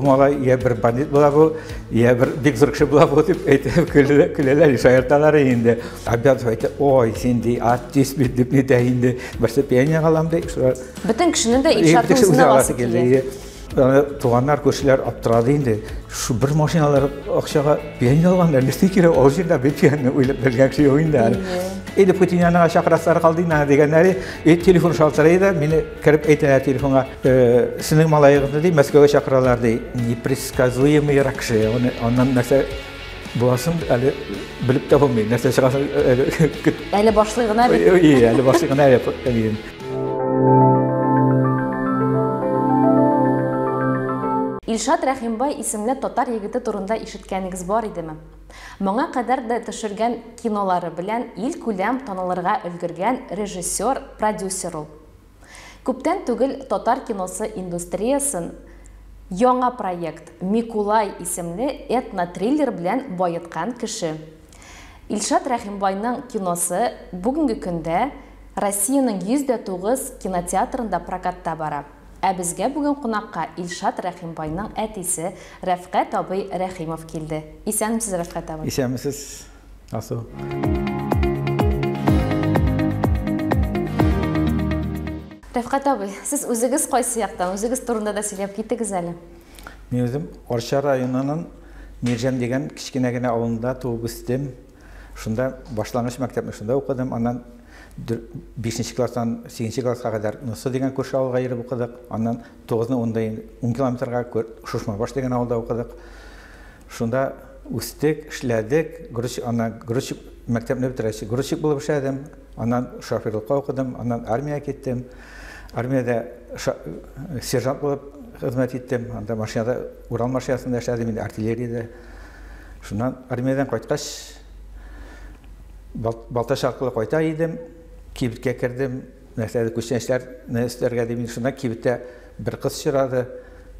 малай я бер бандит була бу, я бер бик зур кеше була бу дип әйтеп көләләр, шаярталар инде. Абязов әйтә, ой, син ди, артист бит дип нитә инде. Берсе пианино алам ди. Бөтен кешенең дә Илшатның үзенә аласы килә. Туганнар, күршеләр аптырады инде. Шу бер машиналар акчага пианино алганнар, нәрсә кирәк? Ул җирдә бит пианино уйлап белгән кеше юк инде әле. Инде Путин янына чакырасылар калды инде дигәннәре, и телефон шалтырый да, мине кереп әйтәләр телефонга, сезнең малаегызны ди, Мәскәүгә чакыралар ди. Непредсказуемый кеше, аны аннан нәрсә буласын әле белеп тә булмый, нәрсә чыгасын әле көт. Әле башлый гына бит. Әле башлый гына әле. Илшат Рәхимбай исемле татар егете турында ишеткәнегез бар идеме? Моңа кадәр дә төшергән кинолары белән илкүләм танылырга өлгергән режиссер, продюсер ул. Күптән түгел татар киносы индустриясен яңа проект Микулай исемле этно-триллер белән баеткан кеше. Илшат Рәхимбайның киносы бүгенге көндә Россиянең 109 кинотеатрында прокатта бара. Ә безгә бүген кунакка Илшат Рәхимбайның әтисе Рәфкать абый Рәхимов килде. Исәнмесез, Рәфкать абый. Исәнмесез, Алсу. Рәфкать абый, сез үзегез кайсы яктан? Үзегез турында да сөйләп китегез әле. Мин үзем Арча районының Мирҗәм дигән кечкенә генә авылында туып үстем. Шунда башлангыч мәктәпне шунда укыдым. Аннан 5 класстан 8 класска кадәр Носы дигән күрше авылга йөреп укыдык. Аннан 9-ны 10-да 10 километрга Шушмабаш дигән авылда укыдык. Шунда үстек, эшләдек. Грузчик, аннан грузчик мәктәпне бетергәч, грузчик булып эшләдем. Аннан шоферлыкка укыдым, аннан армиягә киттем. Армиядә сержант булып хезмәт иттем. Анда машинада, Урал машинасында эшләдем инде, артиллериядә. Шуннан армиядән кайткач, Балтач аркылы кайта идем, кибеткә кердем, нәрсәдер күчтәнәчләрне өстәргә дип, шуннан кибеттә бер кыз очрады.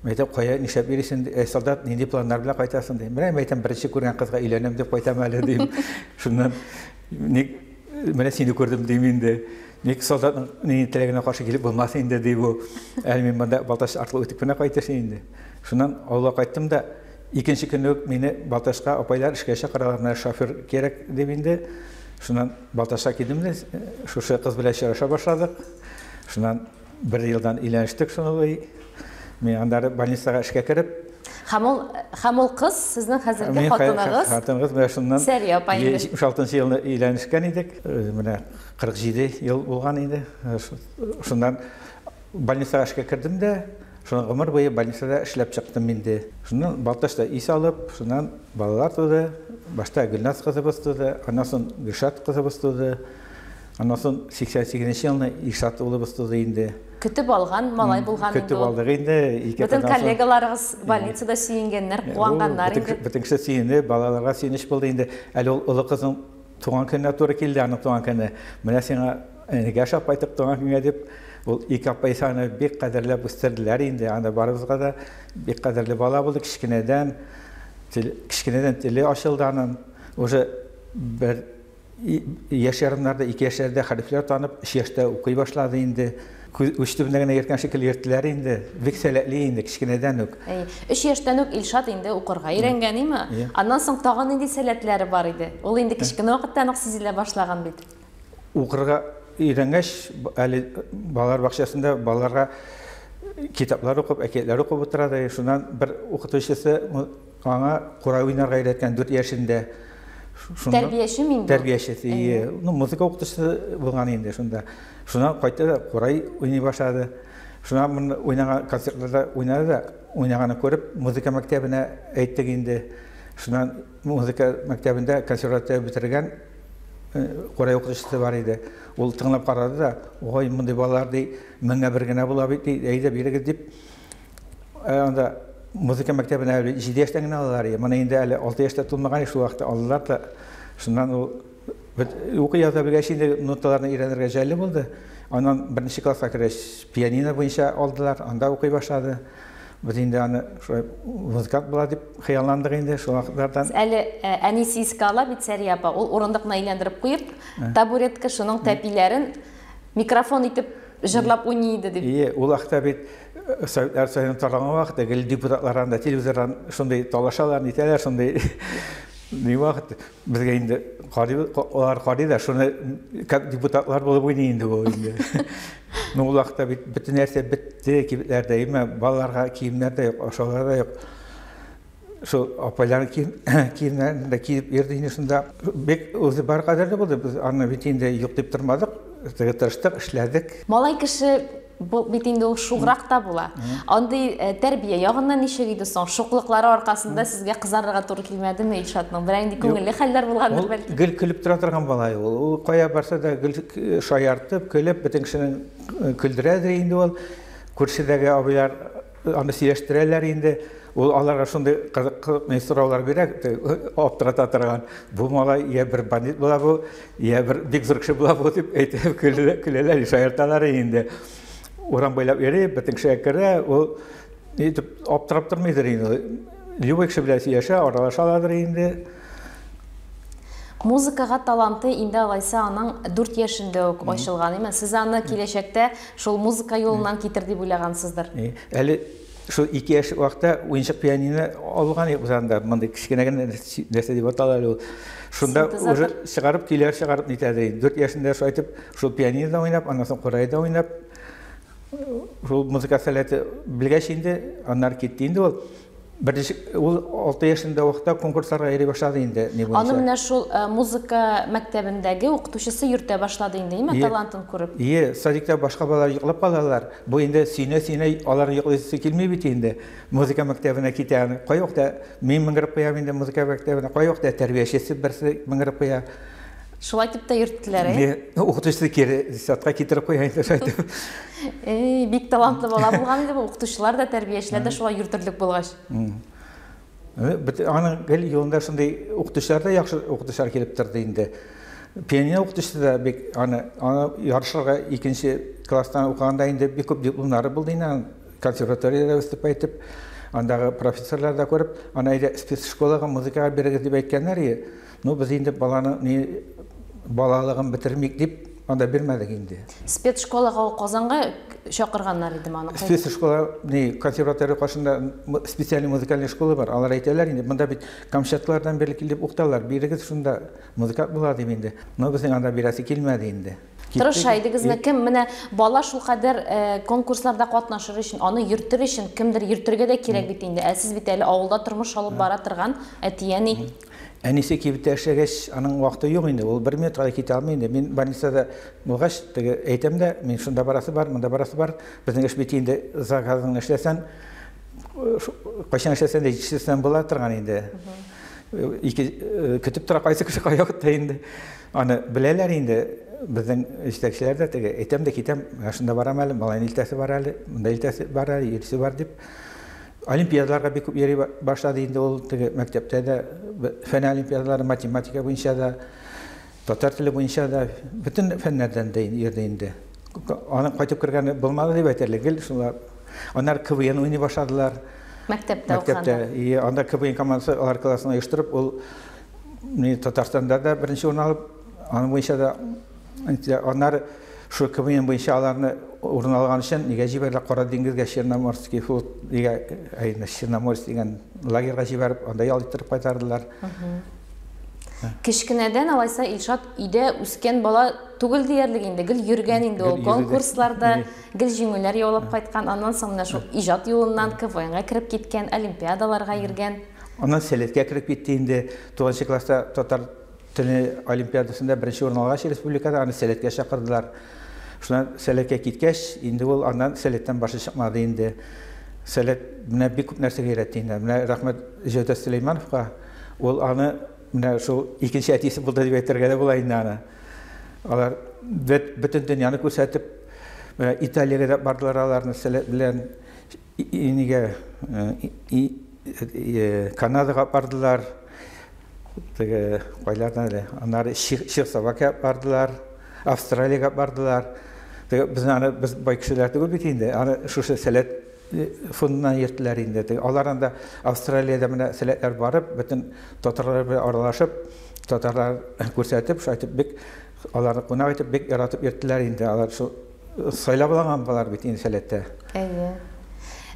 Мин әйтәм, кая, нишләп йөрисең, солдат, нинди планнар белән кайтасың, дим. Менә, мин әйтәм, беренче күргән кызга өйләнәм дип кайтам әле, дим. Шуннан, ник, менә сине күрдем, дим инде. Ник солдатның нинди теләгенә каршы килеп булмас инде, ди бу. Әле мин монда Балтач аркылы үтеп кенә кайтыш инде. Шуннан авылга кайттым да, икенче көнне үк мине Балтачка апайлар эшкә чакыралар, менә шофер кирәк дип инде. Шуннан Балтачка килдем дә, шушы кыз белән очраша башладык. Шуннан бер елдан өйләнештек шуны. Мин аннары больницага эшкә кереп. Һәм ул кыз сезнең хәзерге хатыныгыз. Хатыныгыз менә шуннан. Сәрия апа инде. 76 елны өйләнешкән идек. Менә 47 ел булган инде. Шуннан больницага эшкә кердем дә, шуннан гомер буе больницада эшләп чыктым инде. Шуннан Балтачта өй салып, шуннан балалар туды. Башта Гөлназ кызыбыз туды, аннан соң Гөлшат кызыбыз туды. Аннан соң 88 елны Илшат улыбыз туды инде. Көтеп алган малай булган инде. Көтеп алдык инде. Бөтен коллегаларыгыз больницада сөенгәннәр, куанганнар инде. Бөтен кеше сөенде, балаларга сөенеч булды инде. Әле ул олы кызның туган көненә туры килде, аның туган көне. Менә сиңа энегә ашап кайтып туган көнгә дип, ул ике апай аны бик кадерләп үстерделәр инде. Анда барыбызга да бик кадерле бала булды кечкенәдән. Кечкенәдән теле ачылды аның. Уже бер яшь ярымнарда, 2 яшьләрдә хәрефләр танып, 3 яшьтә укый башлады инде. Уч төбендә генә йөрткән шикелле йөрттеләр инде. Бик сәләтле инде кечкенәдән үк. 3 яшьтән үк Илшат инде укырга өйрәнгән име? Аннан соң тагын нинди сәләтләре бар иде? Ул инде кечкенә вакыттан ук сизелә башлаган бит. Укырга өйрәнгәч, әле балалар бакчасында балаларга китаплар укып, әкиятләр укып утыра да. Шуннан бер укытучысы аңа курай уйнарга өйрәткән 4 яшендә. Тәрбияче инде? Тәрбиячесе, ие. Ну, музыка укытучысы булган инде шунда. Шуннан кайтты да курай уйный башлады. Шуннан моны уйнаган концертларда уйнады да, уйнаганын күреп, музыка мәктәбенә әйттек инде. Шуннан музыка мәктәбендә консерватория бетергән курай укытучысы бар иде. Ул тыңлап карады да, ой, мондый балалар ди, меңгә бер генә була бит, ди, әйдә бирегез дип. Анда музыка мәктәбенә әле 7 яшьтән генә алалар. Моны инде әле 6 яшьтә тулмаган, шул вакытта алдылар да. Шуннан ул укый яза белгәч инде ноталарны өйрәнергә җайлы булды. Аннан беренче класска кергәч пианино буенча алдылар, анда укый башлады. Без инде аны шулай музыкант була дип хыялландык инде шул вакытлардан. Әле әнисе искә ала бит Сәрия апа, ул урындыкны әйләндереп куеп, табуретка шуның тәпиләрен микрофон итеп җырлап уйный иде дип. Ие, ул вакытта бит Советлар Союзының таралган вакыты, гел депутатлар анда телевизордан шундый талашалар, нитәләр, шундый ни вакыт безгә инде карый, алар карый да, шуны как депутатлар булып уйный инде ул инде. Ну, ул вакытта бит бөтен нәрсә бетте кибетләрдә, әмма балаларга киемнәр дә юк, ашаулар да юк. Шул апайларның киемнәрен дә киеп йөрде инде шунда. Бик үзе бар кадәрле булды. Без аны бит инде юк дип тормадык. Теге тырыштык, эшләдек. Малай кеше бит инде ул шуграк та була. Андый тәрбия ягыннан ничек иде соң? Шуклыклары аркасында сезгә кызарырга туры килмәдеме Илшатның? Берәр нинди күңелле хәлләр булгандыр бәлки? Гел көлеп тора торган бала ул. Ул кая барса да гел шаяртып, көлеп, бөтен кешене көлдерәдер инде ул. Күршедәге абыйлар аны сөйләштерәләр инде. Ул аларга шундый кызык сораулар бирә, аптырата торган. Бу малай я бер бандит була бу, я бер бик зур кеше була бу дип әйтеп көләләр, шаярталар инде. Урам буйлап йөри, бөтен кешегә керә, ул итеп аптырап тормыйдыр инде. Любой кеше белән сөйләшә, аралаша аладыр инде. Музыкага таланты инде алайса аның 4 яшендә үк ачылган, әйме? Сез аны киләчәктә шул музыка юлыннан китер дип уйлагансыздыр. Әле шул 2 яшь вакытта уенчык пианино алган идек без анда, мондый кечкенә генә нәрсә дип атала әле ул. Шунда уже чыгарып, көйләр чыгарып нитәде. 4 яшендә шулай итеп шул пианинода уйнап, аннан соң курайда уйнап, шул музыка сәләте белгәч инде, аннары китте инде ул. Беренче ул 6 яшендә вакытта конкурсларга йөри башлады инде, ни буенча. Аны менә шул музыка мәктәбендәге укытучысы йөртә башлады инде, әйме, талантын күреп. Ие, садикта башка балалар йоклап калалар. Бу инде сөенә-сөенә алар йоклыйсы килми бит инде. Музыка мәктәбенә китә аны. Кай вакытта мин менгереп куям инде музыка мәктәбенә, кай вакытта тәрбиячесе берсе менгереп куя. Шулай дип тә йөрттеләр, әй? Укытучысы кире садка китереп куя инде шулай итеп. Эй, бик талантлы бала булган инде бу, укытучылар да, тәрбиячеләр дә шулай йөртерлек булгач. Аның гел юлында шундый укытучылар да яхшы укытучылар килеп торды инде. Пианино укытучысы да бик аны ярышларга икенче класстан укыганда инде бик күп дипломнары булды инде аның, консерваториядә выступать итеп, андагы профессорлар да күреп, аны әйдә спецшколага музыкага бирегез дип әйткәннәр иде. Ну, без инде баланы ни балалыгын бетермик дип анда бирмәдек инде. Спецшколага ул Казанга чакырганнар иде аны. Спецшкола ни консерватория каршында специальный музыкальный школа бар. Алар әйтәләр инде, монда бит Камчаткалардан бирле килеп укыталар, бирегез шунда музыкант була дип инде. Но безнең анда бирәсе килмәде инде. Тырыша идегезме? Кем менә бала шулкадәр конкурсларда катнашыр өчен, аны йөртер өчен кемдер йөртергә дә кирәк бит инде. Ә сез бит әле авылда тормыш алып бара торган әти-әни. Әнисе кибеттә эшләгәч, аның вакыты юк инде. Ул бер минутка да китә алмый инде. Мин больницада булгач, теге әйтәм дә, мин шунда барасы бар, монда барасы бар. Безнең эш бит инде заказыңны эшләсәң, кайчан эшләсәң дә җитештерсәң була торган инде. Ике көтеп тора кайсы кеше кай вакытта инде. Аны беләләр инде безнең җитәкчеләр дә, теге әйтәм дә китәм, шунда барам әле, малайны илтәсе бар әле, монда илтәсе бар әле, йөрисе бар дип. Олимпиадаларга бик күп йөри башлады инде ул, теге мәктәптә дә фән олимпиадалары, математика буенча да, татар теле буенча да, бөтен фәннәрдән дә йөрде инде. Аның кайтып кергәне булмады дип әйтерлек, гел шулар. Аннары КВН уйный башладылар. Мәктәптә укыганда. Мәктәптә. И анда КВН командасы алар классын оештырып, ул Татарстанда да беренче урын алып, аның буенча да, аннары шул КВН буенча аларны урын алган өчен нигә җибәрделәр? Кара диңгезгә Черноморский флот, нигә, әй, Черноморск дигән лагерьга җибәреп, анда ял иттереп кайтардылар. Кечкенәдән алайса Илшат өйдә үскән бала түгел диярлек инде, гел йөргән инде ул конкурсларда, гел җиңүләр яулап кайткан, аннан соң менә шул иҗат юлыннан КВНга кереп киткән, олимпиадаларга йөргән. Аннан сәләткә кереп китте инде. 9 класста татар теле олимпиадасында беренче урын алгач республикада аны сәләткә чакырдылар. Шуннан сәләткә киткәч, инде ул аннан сәләттән башы чыкмады инде. Сәләт менә бик күп нәрсәгә өйрәтте инде. Менә рәхмәт Җәүдәт Сөләймановка, ул аны менә шул икенче әтисе булды дип әйтергә дә була инде аны. Алар бөтен дөньяны күрсәтеп, менә Италиягә дә бардылар аларны сәләт белән, нигә, Канадага бардылар. Теге кайлардан әле, аннары Чехословакия бардылар, Австралиягә бардылар. Теге безне аны без бай кешеләр түгел бит инде, аны шушы сәләт фондыннан йөрттеләр инде. Теге алар анда Австралиядә менә сәләтләр барып, бөтен татарлар белән аралашып, татарлар күрсәтеп, шулай итеп бик аларны кунак итеп бик яратып йөрттеләр инде. Алар шул сайлап алган балалар бит инде сәләттә. Әйе.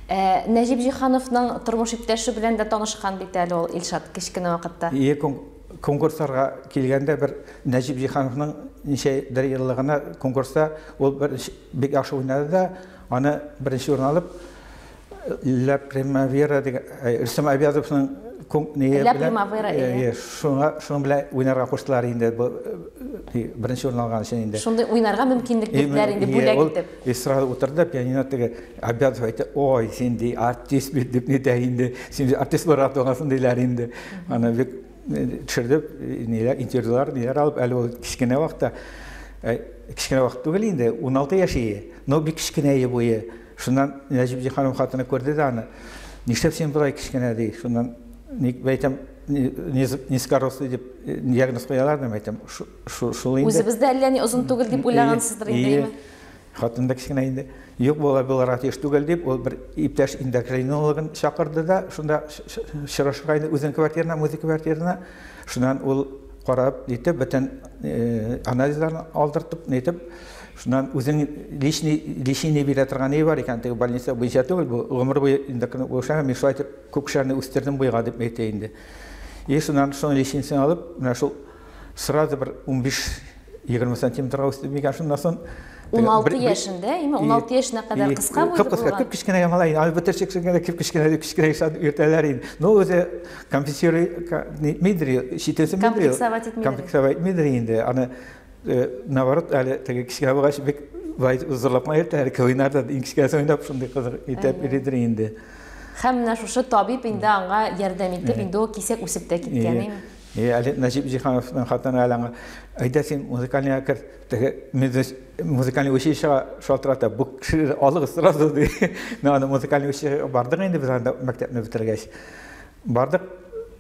Нәҗип Җиһановның тормыш иптәше белән дә танышкан бит әле ул Илшат кечкенә вакытта. Ие, конкурсларга килгәндә бер Нәҗип Җиһановның ничәдер еллыгына конкурста ул бер бик яхшы уйнады да, аны беренче урын алып Ла Примавера дигән Рөстәм Абязовның Ла Примавера, ие. Шуңа шуның белән уйнарга куштылар инде бу беренче урын алган өчен инде. Шундый уйнарга мөмкинлек бирделәр инде бүләк итеп. И сразу утырды пианино теге Абязов әйтте, ой, син ди артист бит дип нитә инде. Син артист буларак тугансың диләр инде. Аны бик төшерде, ниләр, интервьюлар, ниләр алып, әле ул кечкенә вакытта, кечкенә вакыт түгел инде, 16 яшь но бик кечкенә буе. Шуннан Нәҗип Җиһанов хатыны күрде дә аны. Нишләп син болай кечкенә ди. Шуннан ник әйтәм, низкорослый дип диагноз куялар дип әйтәм. Шул инде. Үзебез дә әллә ни озын түгел дип уйлагансыздыр инде, әйме? Хатын да кечкенә инде. Юк, болай булырга тиеш түгел дип, ул бер иптәш эндокринологын чакырды да, шунда очрашырга инде үзенең квартирына, музыка квартирына. Шуннан ул карап, нитеп, бөтен анализларны алдыртып, нитеп, шуннан үзең личный лечение бирә торган ни бар икән, теге больница буенча түгел, бу гомер буе эндокринолог булышам, мин шулай итеп күп кешеләрне үстердем буйга дип әйтә инде. И шуннан шуның лечениесен алып, менә шул сразу бер 15-20 сантиметрга үсте микән шуннан соң. 16 яшендә, име? 16 яшенә кадәр кыска буйлы булган. Кып кечкенә малай, аны бөтен кешегә кып кечкенә дип кечкенә йөртәләр инде. Но үзе компенсируй нитмидер, читенсенмидер. Комплексовать итмидер. Комплексовать итмидер инде. Аны наоборот, әле теге кечкенә булгач бик былай зурлап кына йөртәләр, квннарда иң кечкенәсе уйнап шундый кызык итеп йөридер инде. Һәм менә шушы табиб инде аңа ярдәм итеп, инде ул кисәк үсеп тә киткән, име? Әле Нәҗип Җиһановның хатыны әле аңа, әйдә син музыкальныйга кер, теге музыкальный училищега шалтырата, бу кеше алыгыз сразу ди. Ну, аны музыкальный училищега бардык инде без анда мәктәпне бетергәч. Бардык,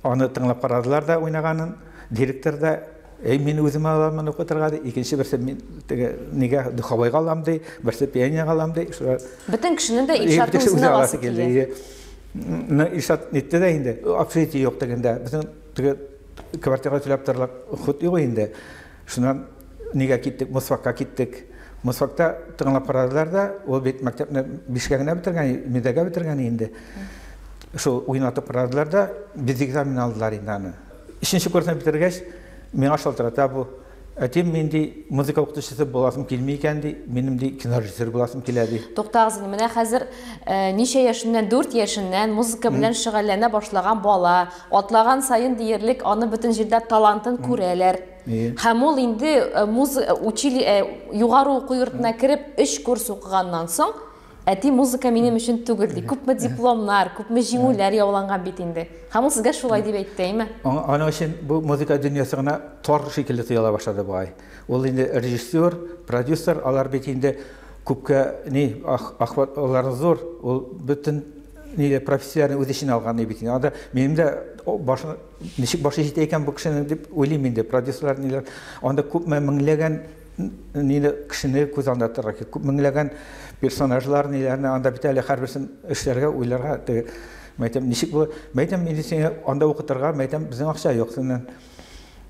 аны тыңлап карадылар да уйнаганын, директор да, эй, мин үзем алам моны укытырга ди, икенче берсе мин теге нигә духовойга алам ди, берсе пианиного алам ди. Шулар. Бөтен кешенең дә Илшатны үзенә аласы килде. Ну, Илшат нитте дә инде, общежитие юк дигәндә, безнең теге квартирага түләп торырлык ход юк инде. Шуннан нигә киттек, Мосфакка киттек. Мосфакта тыңлап карадылар да, ул бит мәктәпне бишкә генә бетергән, медәгә бетергән инде. Шул уйнатып карадылар да, без экзамен алдылар инде аны. Өченче курсны бетергәч, миңа шалтырата бу. Әтием, мин ди, музыка укытучысы буласым килми икән ди, минем ди кинорежиссер буласым килә ди. Туктагыз инде, менә хәзер ничә яшеннән, 4 яшеннән музыка белән шөгыльләнә башлаган бала, атлаган саен диярлек аны бөтен җирдә талантын күрәләр. Һәм ул инде учили югары уку йортына кереп 3 курс укыганнан соң, әти, музыка минем өчен түгел ди. Күпме дипломнар, күпме җиңүләр яуланган бит инде. Һәм ул сезгә шулай дип әйтте, әйме? Аның өчен бу музыка дөньясы гына тар шикелле тоела башлады бугай. Ул инде режиссер, продюсер, алар бит инде күпкә ни, охват алары зур. Ул бөтен ни профессияләрне үз эченә алган бит инде. Анда минем дә башына ничек башы җитә икән бу кешенең дип уйлыйм инде. Продюсерлар ниләр, анда күпме меңләгән нине кешене күз алдында торырга кирәк. Күп меңләгән персонажлар ниләрне анда бит әле һәрберсен эшләргә, уйларга теге мәйтәм, ничек булыр? Мәйтәм, инде сине анда укытырга, мәйтәм, безнең акча юк синнән.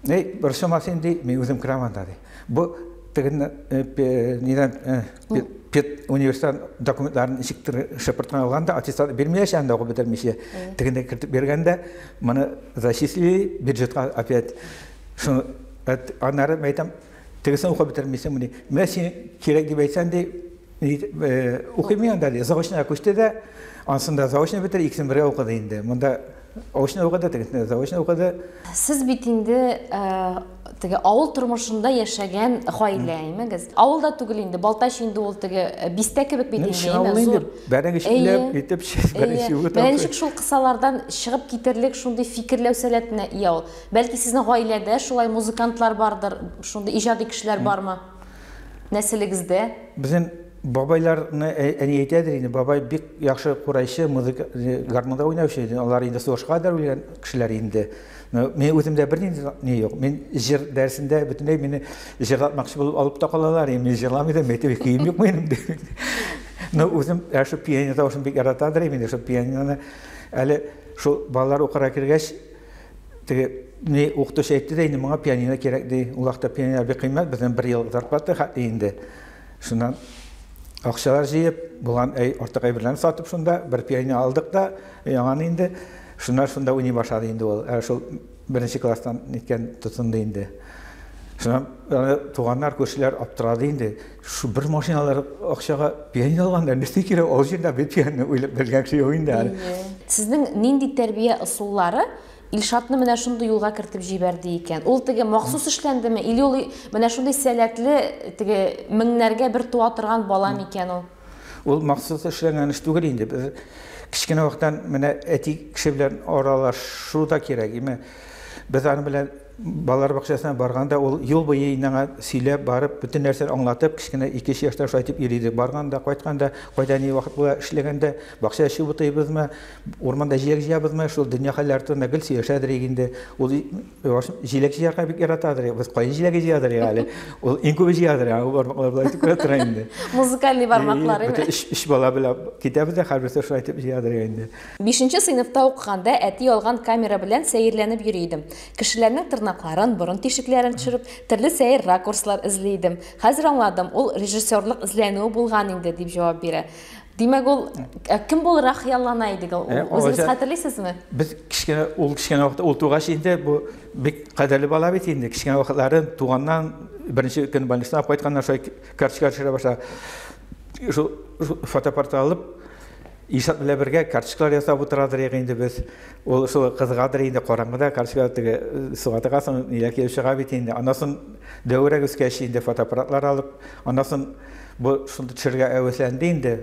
Эй, борчылма син ди, мин үзем керәм анда ди. Бу тегеннән нидән пед университет документларын ничектер шыпырткан алган да, аттестат бирмиләр анда укып бетермичә. Тегендә кертеп биргәндә, моны зачислили бюджетка опять. Шуны аннары мәйтәм, тегесен укып бетермисеңмени? Менә син кирәк дип әйтсәң ди, укыйм мин анда ди. Заочныйга күчте дә, ансын да заочный бетерде, икесен бергә укыды инде. Монда очно укыды, тегесендә заочно укыды. Сез бит инде теге авыл тормышында яшәгән гаилә, әймегез. Авылда түгел инде, Балтач инде ул теге бистә кебек бит инде, әйме, зур. Бәрәңге чүпләп, итеп, бәрәңге чүбе. Менә ничек шул кысалардан чыгып китерлек шундый фикерләү сәләтенә ия ул. Бәлки сезнең гаиләдә шулай музыкантлар бардыр, шундый иҗади кешеләр бармы? Нәселегездә? Безнең бабайларны әни әйтәдер инде, бабай бик яхшы курайчы, музыка, гармунда уйнаучы иде. Алар инде сугышка кадәр үлгән кешеләр инде. Но мин үземдә бернинди ни юк. Мин җыр дәресендә бөтенләй мине җырлатмакчы булып алып та калалар. Мин җырламый да, мәйтәм, көем юк минем дип. Но үзем ә шул пианино тавышын бик яратадыр инде, шул пианиноны әле шул балалар укырга кергәч, теге ни укытучы әйтте дә инде, моңа пианино кирәк ди. Ул вакытта пианино бик кыйммәт, безнең бер ел зарплата хәтле инде. Шуннан Акчалар җыеп, булган артык әйберләрне сатып шунда бер пианино алдык та, яңаны инде. Шуннан шунда уйный башлады инде ул. Ә шул беренче класстан ниткән тотынды инде. Шуннан туганнар, күршеләр аптырады инде. Шу бер машиналар акчага пианино алганда нәрсә кирәк? Ул җирдә бит пианино уйлап белгән кеше юк инде әле. Сезнең нинди тәрбия ысуллары Илшатны менә шундый юлга кертеп җибәрде икән? Ул теге махсус эшләндеме, или ул менә шундый сәләтле, теге меңнәргә бер туа торган бала микән ул? Ул махсус эшләнгән эш түгел инде. Без кечкенә вакыттан менә әти кеше белән аралашу да кирәк, име. Без аның белән балалар бакчасына барганда ул юл буе инде аңа сөйләп барып, бөтен нәрсәне аңлатып, кечкенә 2-3 яшьтә шулай итеп йөри иде. Барганда, кайтканда, кайда ни вакыт була, эшләгәндә, бакча эше бутыйбызмы, урманда җиләк җыябызмы, шул дөнья хәлләре турында гел сөйләшәдер инде. Ул җиләк җыярга бик яратадыр. Без каен җиләге җыядыр әле. Ул иң күбе җыядыр, ул бармаклар болай итеп күрә тора инде. Музыкальный бармаклар, Бөтен өч бала белән китәбез дә, һәрберсе шулай итеп җыядыр инде. Бишенче сыйныфта укыганда әти алган камера белән сәерләнеп йөри идем. Кешеләрнең тырнакларын, борын тишекләрен төшереп, төрле сәер ракурслар эзли идем. Хәзер аңладым, ул режиссерлык эзләнүе булган инде, дип җавап бирә. Димәк, ул кем булырга хыяллана иде? Үзегез хәтерлисезме? Без кечкенә, ул кечкенә вакытта, ул тугач инде, бу бик кадерле бала бит инде. Кечкенә вакытларын туганнан беренче көн больницадан алып кайтканнан шулай карточка төшерә башлады. Шул фотоаппарат алып, Илшат белән бергә карточкалар ясап утырадыр инде без. Ул шул кызыгадыр инде, караңгыда карточка теге суга тыгасың, ниләр килеп чыга бит инде. Аннан соң дәүрәк үскәч инде фотоаппаратлар алып, аннан соң бу шундый төшерергә әвәсләнде инде.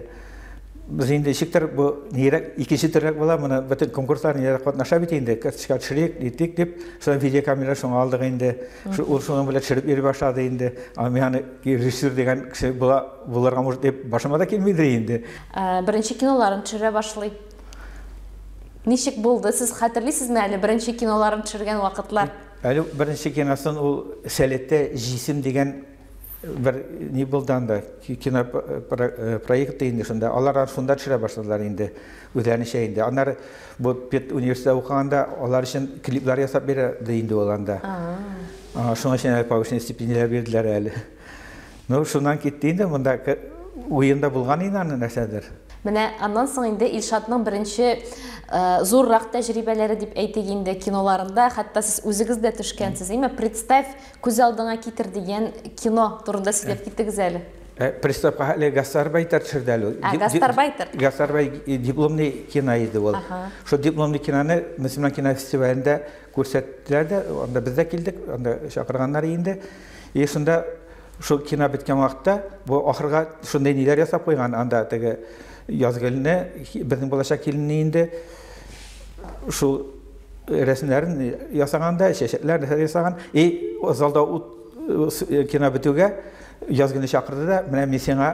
Без инде ничектер бу нирәк икенче төррәк була, моны бөтен конкурслар нирәк катнаша бит инде, карточка төшерик, нитик дип, шуннан видеокамера шуңа алдык инде. Ул шуның белән төшереп йөри башлады инде. Мин аны режиссер дигән кеше була, булырга может дип башыма да килмидер инде. Беренче киноларын төшерә башлый. Ничек булды? Сез хәтерлисезме әле беренче киноларын төшергән вакытлар? Әле беренче киносын ул Сәләттә җисем дигән бер ни булды анда, кино проект инде шунда. Алар шунда төшерә башладылар инде, үзләренчә инде. Аннары бу педуниверситетта укыганда алар өчен клиплар ясап бирде инде ул анда. Шуның өчен әле повышенный стипендияләр бирделәр әле. Ну, шуннан китте инде, монда уенда булган инде аны нәрсәдер. Менә аннан соң инде Илшатның беренче зуррак тәҗрибәләре дип әйтик инде киноларында, хәтта сез үзегез дә төшкәнсез, әйме? Представь, күз алдыңа китер дигән кино турында сөйләп киттегез әле. Представька әле Гастарбайтер төшерде әле. Гастарбайтер. Гастарбай дипломный кино иде ул. Шул дипломный киноны Мөселман кино фестивалендә күрсәттеләр дә, анда без дә килдек, анда чакырганнар инде. И шунда шул кино беткән вакытта бу ахырга шундый ниләр ясап куйган, анда теге Язгөлне, безнең булачак киленне инде шул рәсемнәрен ясаганда, чәчәкләр нәрсә ясаган. И залда кино бетүгә Язгөлне чакырды да, менә мин сиңа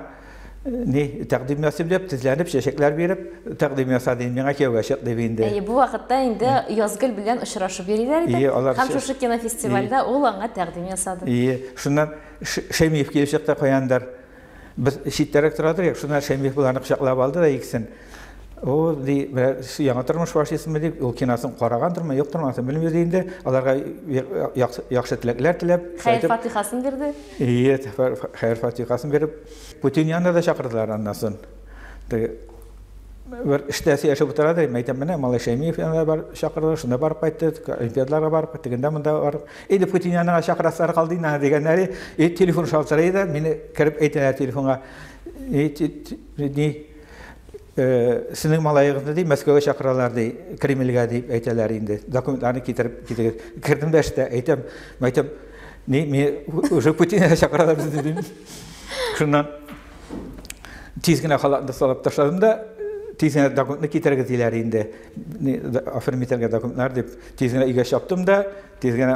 ни тәкъдим ясыйм дип, тезләнеп чәчәкләр биреп тәкъдим ясады, миңа кияүгә чык дип инде. Әйе, бу вакытта инде Язгөл белән очрашып йөриләр иде. Һәм шушы кинофестивальдә ул аңа тәкъдим ясады. Әйе, шуннан Шәймиев килеп чыкты каяндыр. Без читтәрәк торадыр, шуннан Шәймиев боларны кочаклап алды да икесен. О, ди, менә яңа тормыш башлыйсыңмы дип, ул киносын карагандырмы, юктырмы, анысын белмибез инде. Аларга яхшы теләкләр теләп, хәер фатихасын бирде. Ие, хәер фатихасын биреп, Путин янына да чакырдылар аннан соң. Бер эштә сөйләшеп утыра да, әйтәм, менә малай Шәймиев янына бар чакырдылар, шунда барып кайтты, олимпиадаларга барып, тегендә монда барып. Инде Путин янына чакырасылар калды инде дигәннәре, и телефон шалтырый да, мине кереп әйтәләр телефонга. Ни сезнең малаегызны ди Мәскәүгә чакыралар ди, Кремльгә дип әйтәләр инде. Документларны китереп китегез. Кердем дә эштә, әйтәм, әйтәм, ни, ми уже Путинга чакыралар безне дим. Шуннан тиз генә халатны салып ташладым да, тиз генә документны китерегез диләр инде. Оформить итәргә документлар дип, тиз генә өйгә чаптым да, тиз генә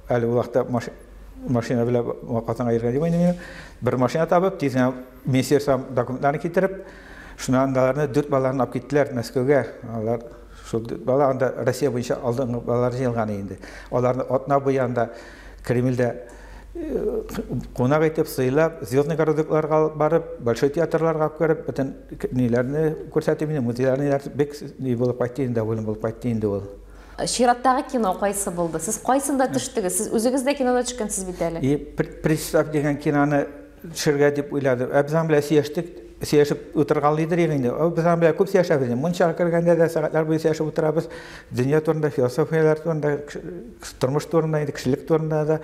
әле ул вакытта машина белән Казанга йөргән юк инде минем. Бер машина табып, тиз генә министерство документларны китереп, шуннан аларны дүрт баланы алып киттеләр Мәскәүгә. Алар шул дүрт бала анда Россия буенча алдынгы балалар җыелган инде. Аларны атна буе анда Кремльдә кунак итеп, сыйлап, Звездный городокларга алып барып, Большой театрларга алып кереп, бөтен ниләрне күрсәтеп инде, музейларны бик ни булып кайтты инде, доволен булып кайтты инде ул. Чираттагы кино кайсы булды? Сез кайсында төштегез? Сез үзегез дә кинода төшкәнсез бит әле. И Представь дигән киноны төшергә дип уйлады. Ә без аның белән сөйләштек, сөйләшеп утырганлыйдыр инде. Без аның белән күп сөйләшәбез. Мунчага кергәндә дә сәгатьләр буе сөйләшеп утырабыз. Дөнья турында, философияләр турында, тормыш турында, инде кешелек турында да.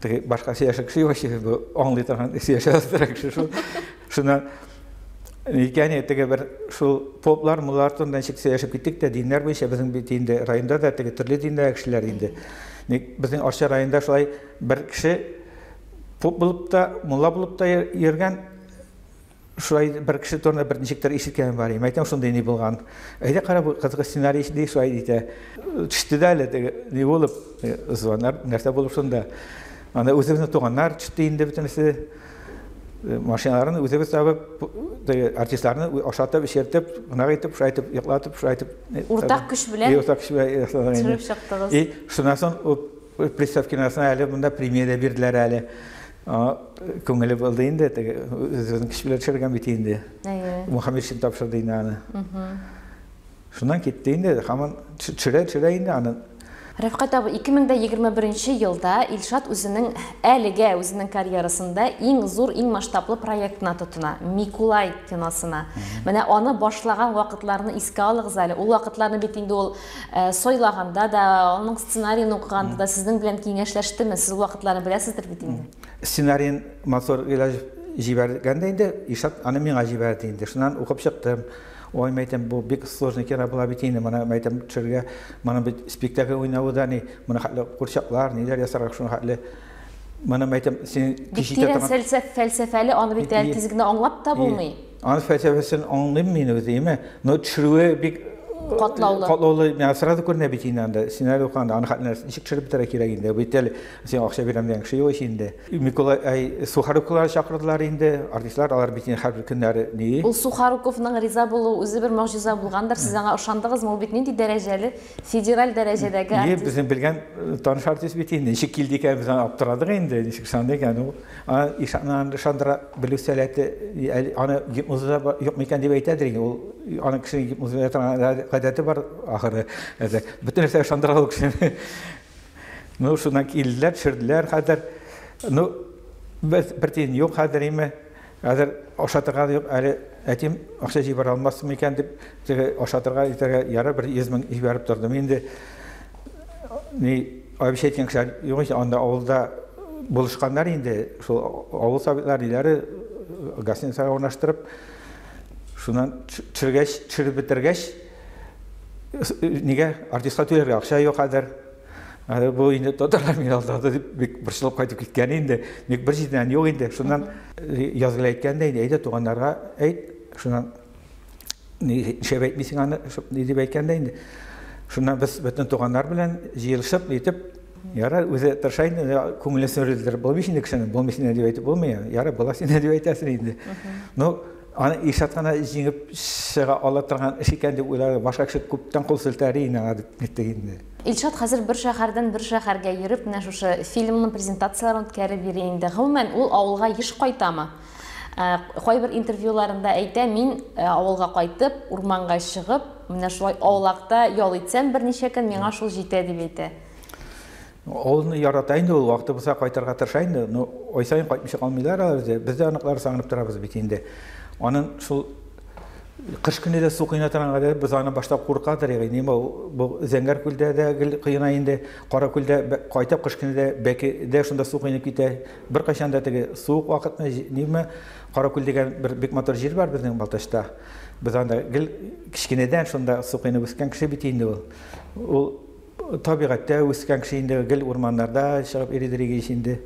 Теге башка сөйләшер кеше юк, бу аңлый торган сөйләшә торган кеше шул. Шуннан икән теге бер шул поплар, муллар турында ничек сөйләшеп киттек тә, диннәр буенча безнең бит инде районда да теге төрле диндәге кешеләр инде. Безнең Арча районында шулай бер кеше поп булып та, мулла булып та йөргән, шулай бер кеше турында бер ничектер ишеткәнем бар. Әйтәм, шундый ни булган. Әйдә кара, бу кызык сценарий ди, шулай дитә. Төште дә әле теге ни булып, звонар, нәрсә булып шунда. Анда үзебезнең туганнар төште инде бөтенесе. Машиналарын үзебез табып, теге артистларны ашатып, эчертеп, кунак итеп, шулай итеп йоклатып, шулай итеп. Уртак көч белән. Уртак көч белән төшереп чыктыгыз. И шуннан соң Пристав киносына әле монда премия дә бирделәр әле. Күңеле булды инде, теге үзебезнең көч белән төшергән бит инде. Мухаммедшин тапшырды инде аны. Шуннан китте инде, һаман төшерә инде аны. Рәфкать абый, 2021 елда Илшат үзенең әлегә үзенең карьерасында иң зур, иң масштаблы проектына тотына, Микулай киносына. Менә аны башлаган вакытларны искә алыгыз әле. Ул вакытларны бит инде ул сайлаганда да, аның сценарийын укыганда да сезнең белән киңәшләштеме? Сез ул вакытларны беләсездер бит инде. Сценарийын Мансур Гыйләҗев җибәргәндә инде, Илшат аны миңа җибәрде инде. Шуннан укып чыктым. Ой, мәйтәм, бу бик сложный кино була бит инде, моны мәйтәм төшергә, моны бит спектакль уйнавы да ни, моны хәтле курчаклар, ниләр ясарга шуны хәтле. Моны мәйтәм, син кич итә торган. Фәлсәфәле, аны бит әле тиз генә аңлап та булмый. Аны фәлсәфәсен аңлыйм мин үземә, но төшерүе бик катлаулы. Катлаулы, миңа сразу күренә бит инде анда. Сценарий укыганда аны хәтле ничек төшереп бетерә кирәк инде. Бит әле син акча бирәм дигән кеше юк инде. Микулай, ай, Сухаруковлар чакырдылар инде. Артистлар, алар бит инде һәрбер көннәре ни. Ул Сухаруковның риза булуы үзе бер могҗиза булгандыр. Сез аңа ышандыгызмы? Ул бит нинди дәрәҗәле, федераль дәрәҗәдәге артист. Ни, безнең белгән таныш артист бит инде. Ничек килде икән, без аны аптырадык инде. Ничек ышанды икән ул. Аны ышандыра белү сәләте, аны гипнозда юк микән дип әйтәдер инде. Ул аның кешене гипнозда торган гадәте бар ахыры. Бөтен нәрсә ышандыра ул кешене. Ну, шуннан килделәр, төшерделәр хәзер. Ну, бер тиен юк хәзер име. Хәзер ашатырга юк, әле әтием акча җибәрә алмассың микән дип, теге ашатырга итәргә ярар бер 100 мең җибәреп тордым инде. Ни, абыйча әйткән кешеләр юк ич, анда авылда булышканнар инде, шул авыл советлар ниләре гостиницага урнаштырып, шуннан төшергәч, төшереп бетергәч, нигә артистка түләргә акча юк хәзер. Әле бу инде татарлар мине алдады дип бик борчылып кайтып киткән инде. Ник бер җирдән юк инде. Шуннан Язгөл әйткән дә инде, әйдә туганнарга әйт. Шуннан нишләп әйтмисең аны, ни дип әйткән дә инде. Шуннан без бөтен туганнар белән җыелышып, итеп, ярар, үзе тырыша инде, күңелен сүрелдереп булмый инде кешенең, булмый инде дип әйтеп булмый. Ярар, була инде дип әйтәсең инде. Ну, аны Илшат кына җиңеп чыга ала торган эш икән дип уйлады. Башка кеше күптән кул селтәр иде аңа дип әйттек инде. Илшат хәзер бер шәһәрдән бер шәһәргә йөреп, менә шушы фильмның презентацияләрен үткәреп йөри инде. Гомумән, ул авылга еш кайтамы? Кайбер интервьюларында әйтә, мин авылга кайтып, урманга чыгып, менә шулай аулакта ял итсәм берничә көн, миңа шул җитә дип әйтә. Авылны ярата инде ул, вакыты булса кайтырга тырыша инде. Но ай саен кайтмыйча калмыйлар алар үзе. Без дә оныклар сагынып торабыз бит инде. Аның шул кыш көне дә су коена торган гадәт, без аны башта куркадыр идек. Ниме бу Зәңгәр күлдә дә гел коена инде, Кара күлдә кайтып кыш көне дә бәкедә шунда су коенып китә. Беркайчан да теге суык вакытны ниме Кара күл дигән бер бик матур җир бар безнең Балтачта. Без анда гел кечкенәдән шунда су коенып үскән кеше бит инде ул. Ул табигатьтә үскән кеше инде, гел урманнарда чыгып йөридер ич инде.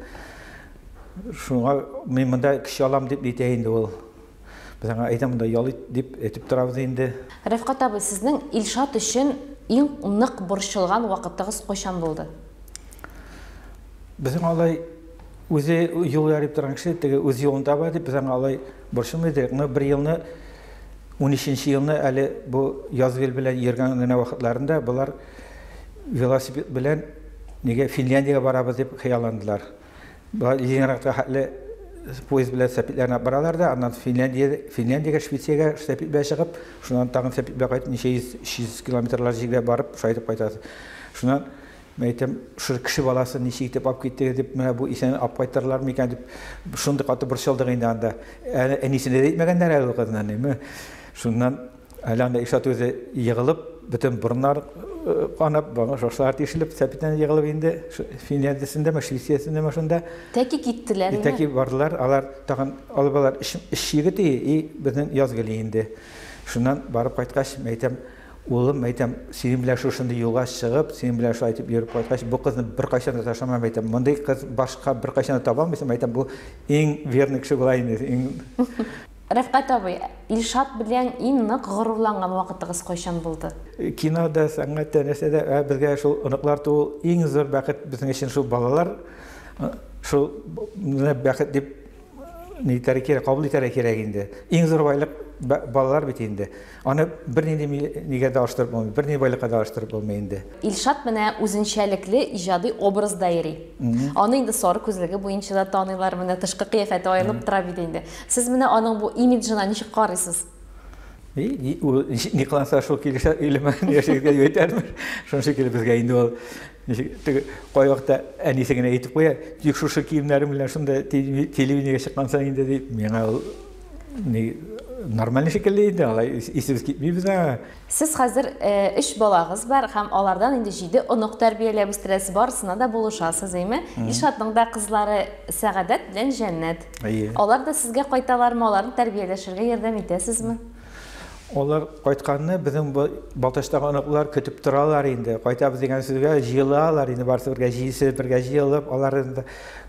Шуңа мин монда кеше алам дип әйтә инде ул. Без аңа әйдә монда ял ит дип әйтеп торабыз инде. Рәфкать абый, сезнең Илшат өчен иң нык борчылган вакытыгыз кайчан булды? Безнең алай үзе юл ярып торган кеше, теге үз юлын таба дип, без аңа алай борчылмый идек. Но бер елны, 13 елны әле бу Язгөл белән йөргән генә вакытларында болар велосипед белән нигә Финляндиягә барабыз дип хыялландылар. Болар Ленинградка хәтле поезд белән сәпитләренә баралар да, аннан Финляндия, Финляндиягә, Швециягә сәпит белән чыгып, шуннан тагын сәпит белән кайтып, ничә йөз, 300 километрлар җиргә барып, шулай итеп кайтасыз. Шуннан Мин әйтәм, шул кеше баласын ничек итеп алып киттегез дип, менә бу исән алып кайтырлар микән дип, шундый каты борчылдык инде анда. Әле әнисенә дә әйтмәгәннәр әле ул кызны, ниме. Шуннан әле анда Илшат үзе егылып, бөтен борыннар канап, шашлар тишелеп, сәпитән егылып инде, Финляндиясендәме, Швециясендәме шунда. Тәки киттеләр. Тәки бардылар, алар тагын алып алар өч егет и безнең Язгили инде. Шуннан барып кайткач, мин әйтәм, Улым, әйтәм, синең белән шушындый юлга чыгып, синең белән шулай итеп йөреп кайткач, бу кызны беркайчан да ташламам, әйтәм. Мондый кыз башка беркайчан да таба алмыйсың, әйтәм, бу иң верный кеше була инде, иң. Рәфкать абый, Илшат белән иң нык горурланган вакытыгыз кайчан булды? Кинода, сәнгатьтә, нәрсәдә, ә безгә шул оныклар туу иң зур бәхет безнең өчен шул балалар, шул бәхет дип ни итәргә кирәк, кабул итәргә кирәк инде. Иң зур байлык балалар бит инде. Аны бернинди нигә дә алыштырып булмый, бернинди байлыкка да алыштырып булмый инде. Илшат менә үзенчәлекле иҗади образда йөри. Аны инде сары күзлеге буенча да таныйлар, менә тышкы кыяфәте аерылып тора бит инде. Сез менә аның бу имиджына ничек карыйсыз? И, ул ни кыланса шул килешә, өйләмәгән яшегезгә дип әйтәрмен. Шуның шикелле безгә инде ул Ничек теге кайвакытта әнисе генә әйтеп куя, тик шушы киемнәрең белән шунда телевидениегә чыккансың инде дип, миңа ул ни нормальный шикелле инде, алай исебез китми безнең. Сез хәзер өч балагыз бар һәм алардан инде җиде онык тәрбияләп үстерәсез, барысына да булышасыз, әйме? Илшатның да кызлары Сәгадәт белән Җәннәт. Әйе. Алар да сезгә кайталармы, аларны тәрбияләшергә ярдәм итәсезме? Алар кайтканны безнең Балтачтагы оныклар көтеп торалар инде. Кайтабыз дигән сүзгә җыелалар инде, барысы бергә җыелсы, бергә җыелып, алар инде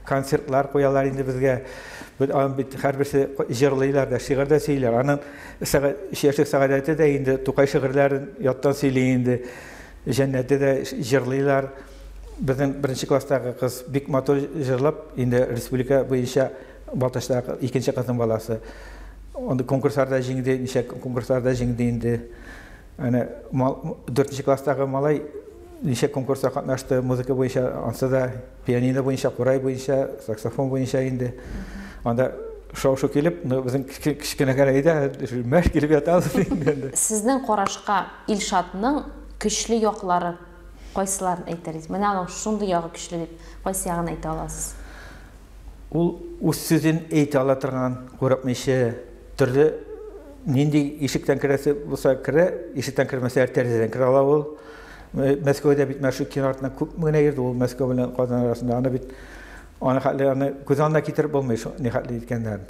концертлар куялар инде безгә. Бит аның бит һәрберсе җырлыйлар да, шигырь дә сөйлиләр. Аның өч яшьлек Сәгадәте дә инде Тукай шигырьләрен яттан сөйли инде. Җәннәте дә җырлыйлар. Безнең беренче класстагы кыз бик матур җырлап, инде республика буенча Балтачтагы икенче кызның баласы. Анда конкурсларда җиңде, ничә конкурсларда җиңде инде. Әнә дүртенче класстагы малай ничә конкурста катнашты, музыка буенча, ансы да пианино буенча, курай буенча, саксофон буенча инде. Анда шау-шу килеп, ну, безнең кечкенә генә өйдә мәш килеп ятабыз инде. Сезнең карашка Илшатның көчле яклары кайсыларын әйтер идегез? Менә аның шундый ягы көчле дип, кайсы ягын әйтә аласыз? Ул үз сүзен әйтә ала торган, курыкмыйча, төрле нинди ишектән керәсе булса керә, ишектән кермәсә тәрәзәдән керә ала ул. Мәскәүдә бит менә шул кино артыннан күпме генә йөрде ул Мәскәү белән Казан арасында. Аны бит аны хәтле аны күз алдына китереп булмый шул ни хәтле иткәннәрен.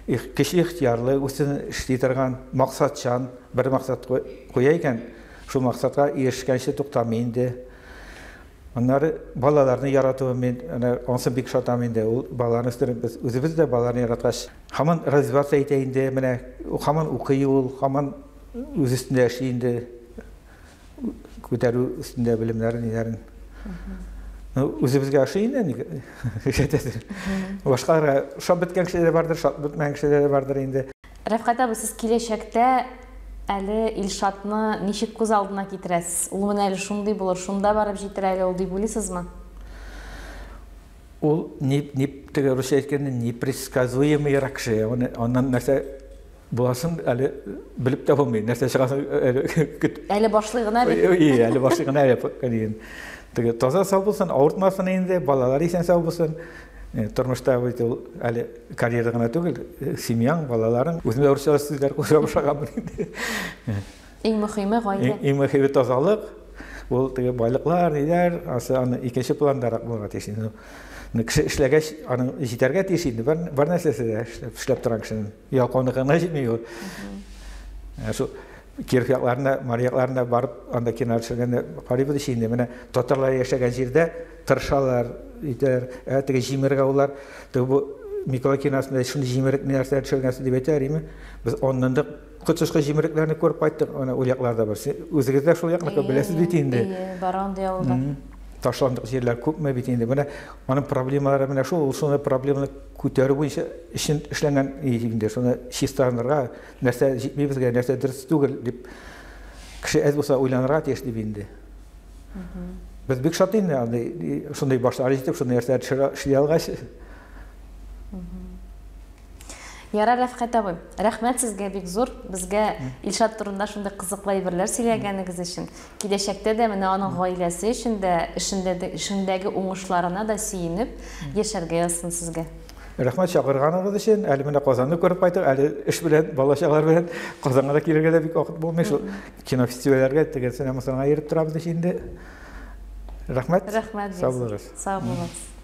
Кеше ихтыярлы, үзен эшли торган, максатчан, бер максат куя икән, шул максатка ирешкәнче туктамый инде. Аннары балаларны яратуы мин әнә ансын бик шатам инде. Ул балаларны үстереп без үзебез дә балаларны яраткач, һаман развиваться итә инде, менә һаман укый ул, һаман үз өстендә эшли инде. Күтәрү өстендә белемнәрен, ниләрен. Ну, үзебезгә ошый инде, ник Башкаларга ошап беткән кешеләр дә бардыр, ошап бетмәгән кешеләр дә бардыр инде. Рәфкать абый, сез киләчәктә әле Илшатны ничек күз алдына китерәсез? Ул менә әле шундый булыр, шунда барып җитер әле ул дип уйлыйсызмы? Ул ни, ни, теге русча әйткәндә, непредсказуемыйрак кеше. Аны, аннан нәрсә буласын әле белеп тә булмый. Нәрсә чыгасын әле көт. Әле башлый гына бит. Ие, әле башлый гына әле. Теге таза сау булсын, авыртмасын инде, балалар исән сау булсын. Тормышта бит ул әле карьера гына түгел, семьяң, балаларың. Үзем дә урысча сүзләр куша башлаганмын инде. Иң мөхиме гаилә. Иң мөхиме тазалык. Ул теге байлыклар, ниләр, асы аны икенче пландарак булырга тиеш инде. Кеше эшләгәч, аның җитәргә тиеш инде. Бар, бар нәрсәсе дә эшләп, эшләп торган кешенең. Ялкаулыгы гына җитми ул. Шул Киров якларына, Мари якларына барып, анда кино төшергәндә карыйбыз ич инде. Менә татарлар яшәгән җирдә тырышалар, итәләр. Ә теге җимерек авыллар, теге бу Миколай киносында шундый җимерек нәрсә төшергәнсез дип әйтәләр, име? Без аннан да коточкыч җимерекләрне күреп кайттык, ана ул якларда бар. Үзегез дә шул якныкы беләсез бит инде. Әйе, бар андый авылда. Ташландык җирләр күпме бит инде. Менә аның проблемалары менә шул, ул шуны проблеманы күтәрү буенча өчен эшләнгән инде. Шуны чистарынырга, нәрсә җитми безгә, нәрсә дөрес түгел дип кеше әз булса уйланырга тиеш дип инде. Без бик шат инде андый шундый башлары җитеп, шундый нәрсәләр төшерә эшли алгач. Ярар, Рәфкать абый, рәхмәт сезгә бик зур. Безгә Илшат турында шундый кызыклы әйберләр сөйләгәнегез өчен. Киләчәктә дә менә аның гаиләсе өчен дә, эшендә эшендәге уңышларына да сөенеп яшәргә язсын сезгә. Рәхмәт чакырганыгыз өчен. Әле менә Казанны күреп кайттык. Әле эш белән, бала-чагалар белән Казанга да килергә дә бик вакыт булмый. Шул кинофестивальләргә, тегесенә, монысына йөреп торабыз инде. Рәхмәт. Рәхмәт. Сау булыгыз. Сау булыгыз.